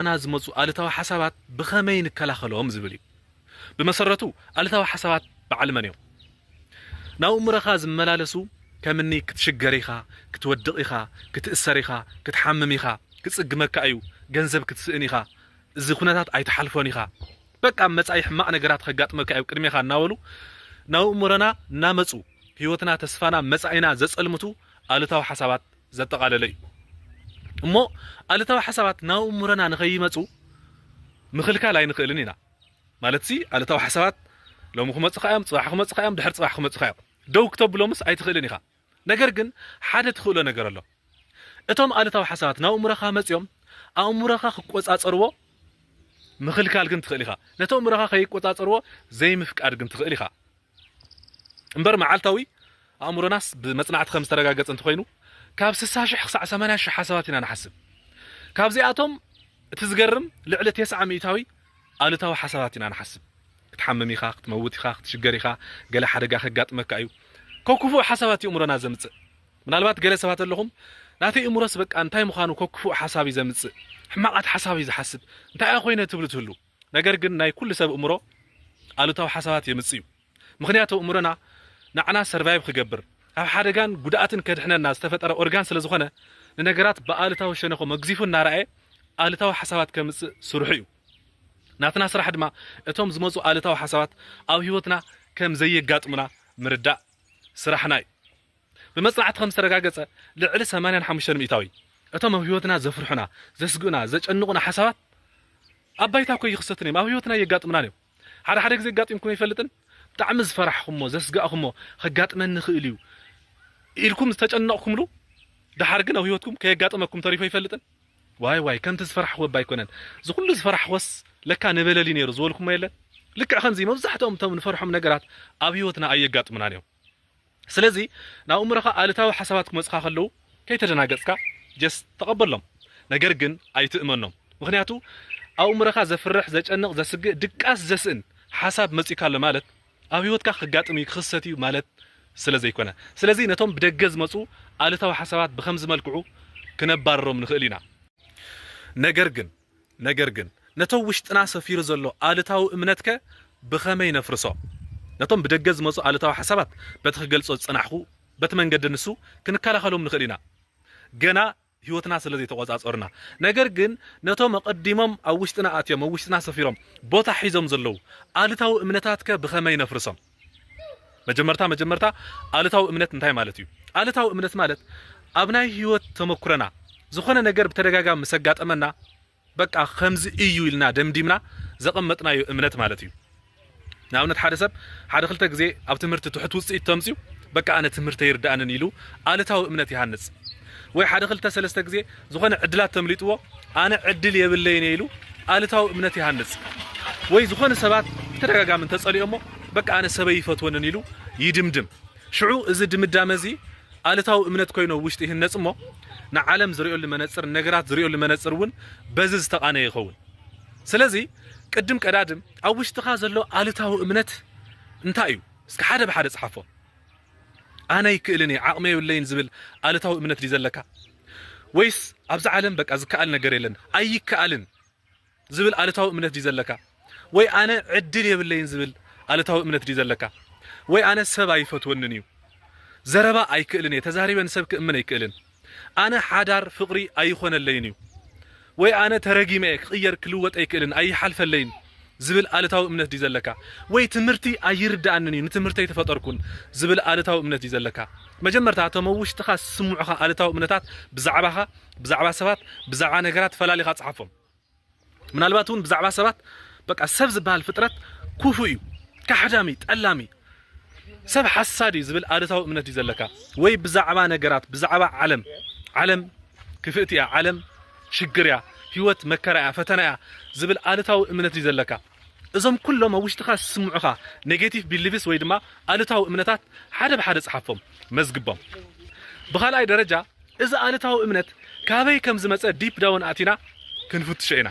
ኣእምሮና ዝመጹ ኣሉታዊ ሓሳባት ብኸመይ ንከላኸሎም ዝብል እዩ። ብመሰረቱ ኣሉታዊ ሓሳባት በዓል መን እዮም? ናብ ኣእምሮኻ ዝመላለሱ ከምኒ ክትሽገር ኢኻ፣ ክትወድቕ ኢኻ፣ ክትእሰር ኢኻ፣ ክትሓምም ኢኻ፣ ክጽግመካ እዩ፣ ገንዘብ ክትስእን ኢኻ፣ እዚ ኩነታት ኣይትሓልፎን ኢኻ፣ በቃ መጻኢ ሕማቕ ነገራት ከጋጥመካ እዩ ቅድሜኻ እናበሉ ናብ ኣእምሮና እናመጹ ህይወትና፣ ተስፋና፣ መጻኢና ዘጸልምቱ ኣሉታዊ ሓሳባት ዘጠቓለለ እዩ። እሞ ኣሉታዊ ሓሳባት ናብ ኣእምሮና ንኸይመጹ ምኽልካል ኣይንኽእልን ኢና። ማለት ሲ ኣሉታዊ ሓሳባት ሎሚ ክመጹኻ እዮም፣ ጽባሕ ክመጹኻ እዮም፣ ድሕር ጽባሕ ክመጹኻ እዮም። ደው ክተብሎምስ ኣይትኽእልን ኢኻ። ነገር ግን ሓደ ትኽእሎ ነገር ኣሎ። እቶም ኣሉታዊ ሓሳባት ናብ ኣእምሮኻ መጺኦም ኣእምሮኻ ክቆጻጸርዎ ምኽልካል ግን ትኽእል ኢኻ። ነቲ ኣእምሮኻ ከይቆጻጸርዎ ዘይምፍቃድ ግን ትኽእል ኢኻ። እምበር መዓልታዊ ኣእምሮናስ ብመጽናዕቲ ከም ዝተረጋገጸ እንተኾይኑ ካብ ስሳ ሽሕ ክሳዕ ሰማንያ ሽሕ ሓሳባት ኢና ንሓስብ። ካብዚኣቶም እቲ ዝገርም ልዕሊ ተስዓ ሚእታዊ ኣሉታዊ ሓሳባት ኢና ንሓስብ። ክትሓምም ኢኻ፣ ክትመውት ኢኻ፣ ክትሽገር ኢኻ፣ ገለ ሓደጋ ከጋጥመካ እዩ። ከክፉእ ሓሳባት እዩ ኣእምሮና ዘምጽእ። ምናልባት ገለ ሰባት ኣለኹም ናተይ እምሮስ በቃ እንታይ ምዃኑ ከክፉእ ሓሳብ እዩ ዘምጽእ፣ ሕማቓት ሓሳብ እዩ ዝሓስብ፣ እንታይ እያ ኮይነ ትብሉ ትህሉ። ነገር ግን ናይ ኩሉ ሰብ እምሮ ኣሉታዊ ሓሳባት የምጽእ እዩ። ምኽንያቱ እምሮና ንዓና ሰርቫይቭ ክገብር ካብ ሓደጋን ጉድኣትን ከድሕነና ዝተፈጠረ ኦርጋን ስለ ዝኾነ ንነገራት ብኣሉታዊ ሸነኾም ኣግዚፉ እናረኣየ ኣሉታዊ ሓሳባት ከምጽእ ስርሑ እዩ። ናትና ስራሕ ድማ እቶም ዝመጹ ኣሉታዊ ሓሳባት ኣብ ህይወትና ከም ዘየጋጥሙና ምርዳእ ስራሕና እዩ። ብመጽናዕቲ ከም ዝተረጋገጸ ልዕሊ ሰማንያን ሓሙሽተን ሚእታዊ እቶም ኣብ ህይወትና ዘፍርሑና፣ ዘስግኡና፣ ዘጨንቑና ሓሳባት ኣብ ባይታ እኮ ይኽሰቱን እዮም፣ ኣብ ህይወትና የጋጥሙናን እዮም። ሓደ ሓደ ግዜ ኣጋጢምኩም ኣይፈልጥን? ብጣዕሚ ዝፈራሕኹሞ፣ ዘስጋእኹሞ፣ ከጋጥመኒ ይኽእል እዩ ኢልኩም ዝተጨነቕኩምሉ፣ ደሓር ግን ኣብ ህይወትኩም ከየጋጠመኩም ተሪፎ ኣይፈልጥን? ዋይ ዋይ፣ ከምቲ ዝፈራሕኹዎ እባ ኣይኮነን፣ እዚ ኩሉ ዝፈራሕኹዎስ ለካ ነበለሊ ነይሩ ዝበልኩሞ የለን? ልክዕ ከምዚ መብዛሕትኦም እቶም ንፈርሖም ነገራት ኣብ ህይወትና ኣየጋጥሙናን እዮም። ስለዚ ናብ ኣእምሮኻ ኣሉታዊ ሓሳባት ክመጽኻ ከለዉ ከይተደናገጽካ ጀስት ተቐበሎም። ነገር ግን ኣይትእመኖም። ምኽንያቱ ኣብ ኣእምሮኻ ዘፍርሕ፣ ዘጨንቕ፣ ዘስግእ፣ ድቃስ ዘስእን ሓሳብ መጺካ ኣሎ ማለት ኣብ ህይወትካ ክጋጥም እዩ፣ ክኽሰት እዩ ማለት ስለ ዘይኮነ። ስለዚ ነቶም ብደገ ዝመጹ ኣሉታዊ ሓሳባት ብኸምዚ መልክዑ ክነባርሮም ንኽእል ኢና። ነገር ግን ነገር ግን ነቶም ውሽጥና ሰፊሩ ዘሎ ኣሉታዊ እምነትከ ብኸመይ ነፍርሶ? ነቶም ብደገ ዝመጹ ኣሉታዊ ሓሳባት በቲ ክገልጾ ዝጸናሕኩ በቲ መንገዲ ንሱ ክንከላኸሎም ንኽእል ኢና፣ ገና ህይወትና ስለ ዘይተቖጻጸሩና። ነገር ግን ነቶም ኣቐዲሞም ኣብ ውሽጥና ኣትዮም ኣብ ውሽጥና ሰፊሮም ቦታ ሒዞም ዘለዉ ኣሉታዊ እምነታትከ ብኸመይ ነፍርሶም? መጀመርታ መጀመርታ ኣሉታዊ እምነት እንታይ ማለት እዩ? ኣሉታዊ እምነት ማለት ኣብ ናይ ህይወት ተመኩረና ዝኾነ ነገር ብተደጋጋሚ ምስ ኣጋጠመና በቃ ከምዚ እዩ ኢልና ደምዲምና ዘቐመጥናዮ እምነት ማለት እዩ። ንኣብነት ሓደ ሰብ ሓደ ክልተ ግዜ ኣብ ትምህርቲ ትሑት ውፅኢት ተምፅዩ በቃ ኣነ ትምህርቲ ኣይርድኣንን ኢሉ ኣሉታዊ እምነት ይሃንፅ። ወይ ሓደ ክልተ ሰለስተ ግዜ ዝኾነ ዕድላት ተምሊጥዎ ኣነ ዕድል የብለይን ኢሉ ኣሉታዊ እምነት ይሃንፅ። ወይ ዝኾነ ሰባት ብተደጋጋሚ እንተፀሊኦሞ በቃ ኣነ ሰበይ ይፈትወንን ኢሉ ይድምድም። ሽዑ እዚ ድምዳመ እዚ ኣሉታዊ እምነት ኮይኑ ኣብ ውሽጢ ይህነፅ እሞ ንዓለም ዝሪኦሉ መነፅር፣ ነገራት ዝሪኦሉ መነፅር እውን በዚ ዝተቓነየ ይኸውን። ስለዚ ቅድም ቀዳድም ኣብ ውሽጥኻ ዘሎ ኣሉታዊ እምነት እንታይ እዩ? እስኪ ሓደ ብሓደ ፀሓፎ። ኣነ ኣይክእልን እየ፣ ዓቕሚ የብለይን ዝብል ኣሉታዊ እምነት ድዩ ዘለካ? ወይስ ኣብዛ ዓለም በቃ ዝከኣል ነገር የለን፣ ኣይከኣልን ዝብል ኣሉታዊ እምነት ድዩ ዘለካ? ወይ ኣነ ዕድል የብለይን ዝብል ኣሉታዊ እምነት ድዩ ዘለካ? ወይ ኣነ ሰብ ኣይፈትወንን እዩ፣ ዘረባ ኣይክእልን እየ፣ ተዛሪበ ንሰብ ክእምን ኣይክእልን፣ ኣነ ሓዳር ፍቕሪ ኣይኾነለይን እዩ፣ ወይ ኣነ ተረጊመ እየ፣ ክቕየር ክልወጥ ኣይክእልን፣ ኣይሓልፈለይን ዝብል ኣሉታዊ እምነት ድዩ ዘለካ? ወይ ትምህርቲ ኣይርድኣንን እዩ፣ ንትምህርቲ ኣይተፈጠርኩን ዝብል ኣሉታዊ እምነት ድዩ ዘለካ? መጀመርታ እቶም ኣብ ውሽጥኻ ዝስምዑኻ ኣሉታዊ እምነታት ብዛዕባኻ፣ ብዛዕባ ሰባት፣ ብዛዕባ ነገራት ፈላሊኻ ጸሓፎም። ምናልባት እውን ብዛዕባ ሰባት በቃ ሰብ ዝበሃል ፍጥረት ክፉእ እዩ፣ ካሕዳሚ፣ ጠላሚ፣ ሰብ ሓሳድ እዩ ዝብል ኣሉታዊ እምነት እዩ ዘለካ? ወይ ብዛዕባ ነገራት፣ ብዛዕባ ዓለም፣ ዓለም ክፍእቲ እያ፣ ዓለም ሽግር እያ፣ ህይወት መከራ እያ፣ ፈተና እያ ዝብል ኣሉታዊ እምነት እዩ ዘለካ? እዞም ኩሎም ኣብ ውሽጥኻ ዝስምዑኻ ኔጌቲቭ ቢሊፍስ ወይ ድማ ኣሉታዊ እምነታት ሓደ ብሓደ ጸሓፎም፣ መዝግቦም። ብኻልኣይ ደረጃ እዚ ኣሉታዊ እምነት ካበይ ከም ዝመጸ ዲፕ ዳውን ኣቲና ክንፍትሾ ኢና።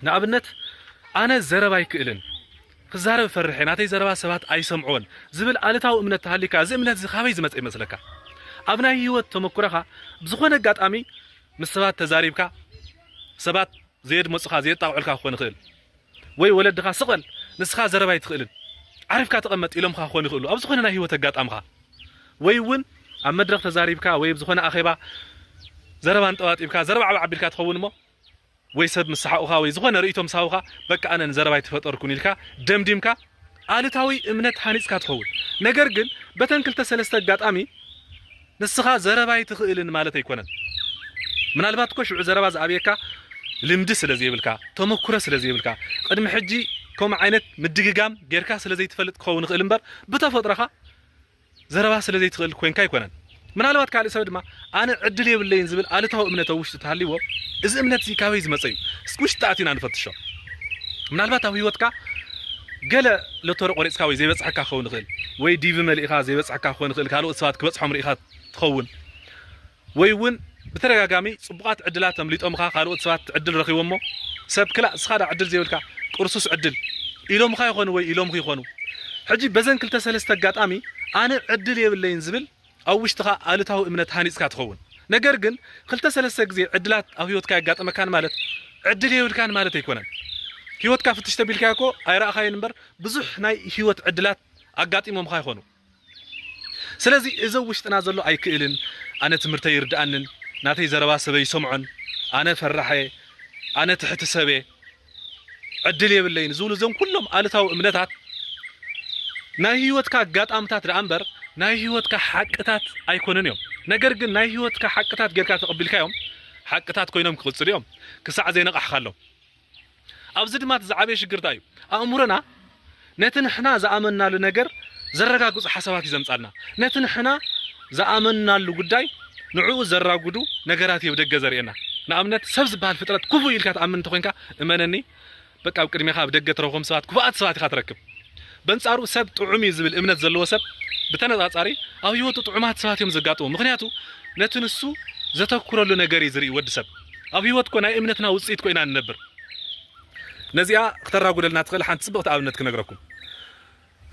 ንኣብነት ኣነ ዘረባ ኣይክእልን፣ ክዛረብ እፈርሕ እየ፣ ናተይ ዘረባ ሰባት ኣይሰምዕዎን ዝብል ኣሉታዊ እምነት ተሃሊካ እዚ እምነት እዚ ካበይ ዝመጸ ይመስለካ? ኣብ ናይ ህይወት ተመኩረኻ ብዝኾነ ኣጋጣሚ ምስ ሰባት ተዛሪብካ ሰባት ዘየድመፁኻ፣ ዘየጣቕዑልካ ክኾን ይኽእል። ወይ ወለድኻ ስቕ በል፣ ንስኻ ዘረባ ኣይትኽእልን፣ ዓሪፍካ ተቐመጥ ኢሎምኻ ክኾኑ ይኽእሉ። ኣብ ዝኾነ ናይ ህይወት ኣጋጣምኻ ወይ እውን ኣብ መድረኽ ተዛሪብካ ወይ ኣብ ዝኾነ ኣኼባ ዘረባ እንጠባጢብካ፣ ዘረባ ዓብ ኣቢልካ ትኸውን እሞ፣ ወይ ሰብ ምስ ሰሓቑኻ ወይ ዝኾነ ርእይቶ ምስ ሃቡኻ፣ በቃ ኣነ ንዘረባ ኣይተፈጠርኩን ኢልካ ደምዲምካ ኣሉታዊ እምነት ሃኒጽካ ትኸውን። ነገር ግን በተን ክልተ ሰለስተ ኣጋጣሚ ንስኻ ዘረባ ኣይትኽእልን ማለት ኣይኮነን። ምናልባት እኮ ሽዑ ዘረባ ዝኣብየካ ልምዲ ስለ ዘይብልካ፣ ተመኩሮ ስለ ዘይብልካ፣ ቅድሚ ሕጂ ከምኡ ዓይነት ምድግጋም ጌርካ ስለ ዘይትፈልጥ ክኸውን ይኽእል እምበር፣ ብተፈጥሮኻ ዘረባ ስለ ዘይትኽእል ኮይንካ ኣይኮነን። ምናልባት ካልእ ሰብ ድማ ኣነ ዕድል የብለይን ዝብል ኣሉታዊ እምነት ኣብ ውሽጡ ተሃልይዎ፣ እዚ እምነት እዚ ካበይ ዝመጸ እዩ? እስኪ ውሽጢ ኣቲና ንፈትሾ። ምናልባት ኣብ ህይወትካ ገለ ሎተሪ ቆሪጽካ ወይ ዘይበጽሐካ ክኸውን ይኽእል፣ ወይ ዲቪ መሊእኻ ዘይበጽሐካ ክኸውን ይኽእል፣ ካልኦት ሰባት ክበጽሖም ርኢኻ ትኸውን፣ ወይ እውን ብተደጋጋሚ ጽቡቓት ዕድላት ኣምሊጦምኻ፣ ካልኦት ሰባት ዕድል ረኺቦሞ፣ ሰብ ክላእ እስኻ ዳ ዕድል ዘይብልካ ቅርሱስ ዕድል ኢሎምኻ ይኾኑ ወይ ኢሎምኺ ይኾኑ። ሕጂ በዘን ክልተ ሰለስተ ኣጋጣሚ ኣነ ዕድል የብለይን ዝብል ኣብ ውሽጥኻ ኣሉታዊ እምነት ሃኒጽካ ትኸውን። ነገር ግን ክልተ ሰለስተ ግዜ ዕድላት ኣብ ህይወትካ የጋጥመካን ማለት ዕድል የብልካን ማለት ኣይኮነን። ህይወትካ ፍትሽ ተቢልካ እኮ ኣይረኣኻዮን እምበር ብዙሕ ናይ ህይወት ዕድላት ኣጋጢሞምኻ ይኾኑ። ስለዚ እዚ ኣብ ውሽጥና ዘሎ ኣይክእልን፣ ኣነ ትምህርተይ ይርድኣንን፣ ናተይ ዘረባ ሰበይ ይሰምዖን፣ ኣነ ፈራሐ፣ ኣነ ትሕቲ ሰበ፣ ዕድል የብለይን ዝብሉ እዞም ኩሎም ኣሉታዊ እምነታት ናይ ህይወትካ ኣጋጣምታት ደኣ እምበር ናይ ህይወትካ ሓቅታት ኣይኮኑን እዮም። ነገር ግን ናይ ህይወትካ ሓቅታት ጌርካ ተቐቢልካዮም ሓቅታት ኮይኖም ክቕጽሉ እዮም ክሳዕ ዘይነቓሕካሎም። ኣብዚ ድማ እቲ ዝዓበየ ሽግር እንታይ እዩ? ኣእምሮና ነቲ ንሕና ዝኣመንናሉ ነገር ዘረጋግጹ ሓሳባት እዩ ዘምጻልና። ነቲ ንሕና ዝኣመንናሉ ጉዳይ ንዕኡ ዘራጉዱ ነገራት እዩ ኣብ ደገ ዘርእየና። ንኣብነት ሰብ ዝበሃል ፍጥረት ክፉእ ኢልካ ትኣምን እንተኾይንካ እመነኒ በቃ ኣብ ቅድሜኻ ኣብ ደገ ትረኽቦም ሰባት ክፉኣት ሰባት ኢኻ ትረክብ። በንጻሩ ሰብ ጥዑም እዩ ዝብል እምነት ዘለዎ ሰብ ብተነጻጻሪ ኣብ ህይወቱ ጥዑማት ሰባት እዮም ዘጋጥሙ። ምኽንያቱ ነቲ ንሱ ዘተኩረሉ ነገር እዩ ዝርኢ ወዲ ሰብ። ኣብ ህይወት እኮ ናይ እምነትና ውጽኢት ኮይና ንነብር። ነዚኣ ክተራጉደልና ትኽእል ሓንቲ ጽብቕቲ ኣብነት ክነግረኩም።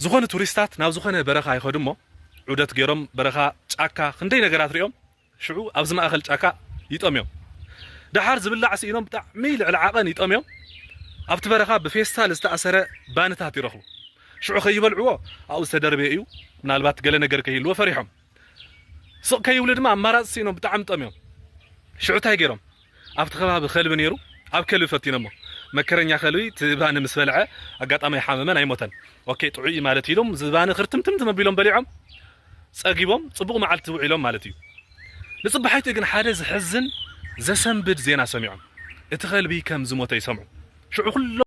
ዝኾኑ ቱሪስታት ናብ ዝኾነ በረኻ ይኸዱ እሞ ዑደት ገይሮም በረኻ ጫካ ክንደይ ነገራት ሪኦም ሽዑ ኣብዚ ማእኸል ጫካ ይጠምዮም። ደሓር ዝብላዕ ስኢኖም ብጣዕሚ ልዕሊ ዓቐን ይጠምዮም። ኣብቲ በረኻ ብፌስታል ዝተኣሰረ ባንታት ይረኽቡ። ሽዑ ከይበልዕዎ ኣብኡ ዝተደርበየ እዩ። ምናልባት ገለ ነገር ከይህልዎ ፈሪሖም። ስቕ ከይብሉ ድማ ኣማራፂ ስኢኖም ብጣዕሚ ጠምዮም። ሽዑ እንታይ ገይሮም? ኣብቲ ከባቢ ከልቢ ነይሩ፣ ኣብ ከልቢ ፈቲኖሞ። መከረኛ ከልቢ እቲ ባኒ ምስ በልዐ ኣጋጣሚ ኣይሓመመን ኣይሞተን። ኦኬ ጥዑይ ማለት ኢሎም ዝባኒ ክርትምትምትም ኣቢሎም በሊዖም ጸጊቦም ጽቡቕ መዓልቲ ውዒሎም ማለት እዩ። ንጽባሒቱ ግን ሓደ ዝሕዝን ዘሰንብድ ዜና ሰሚዖም። እቲ ከልቢ ከም ዝሞተ ይሰምዑ። ሽዑ ኩሎም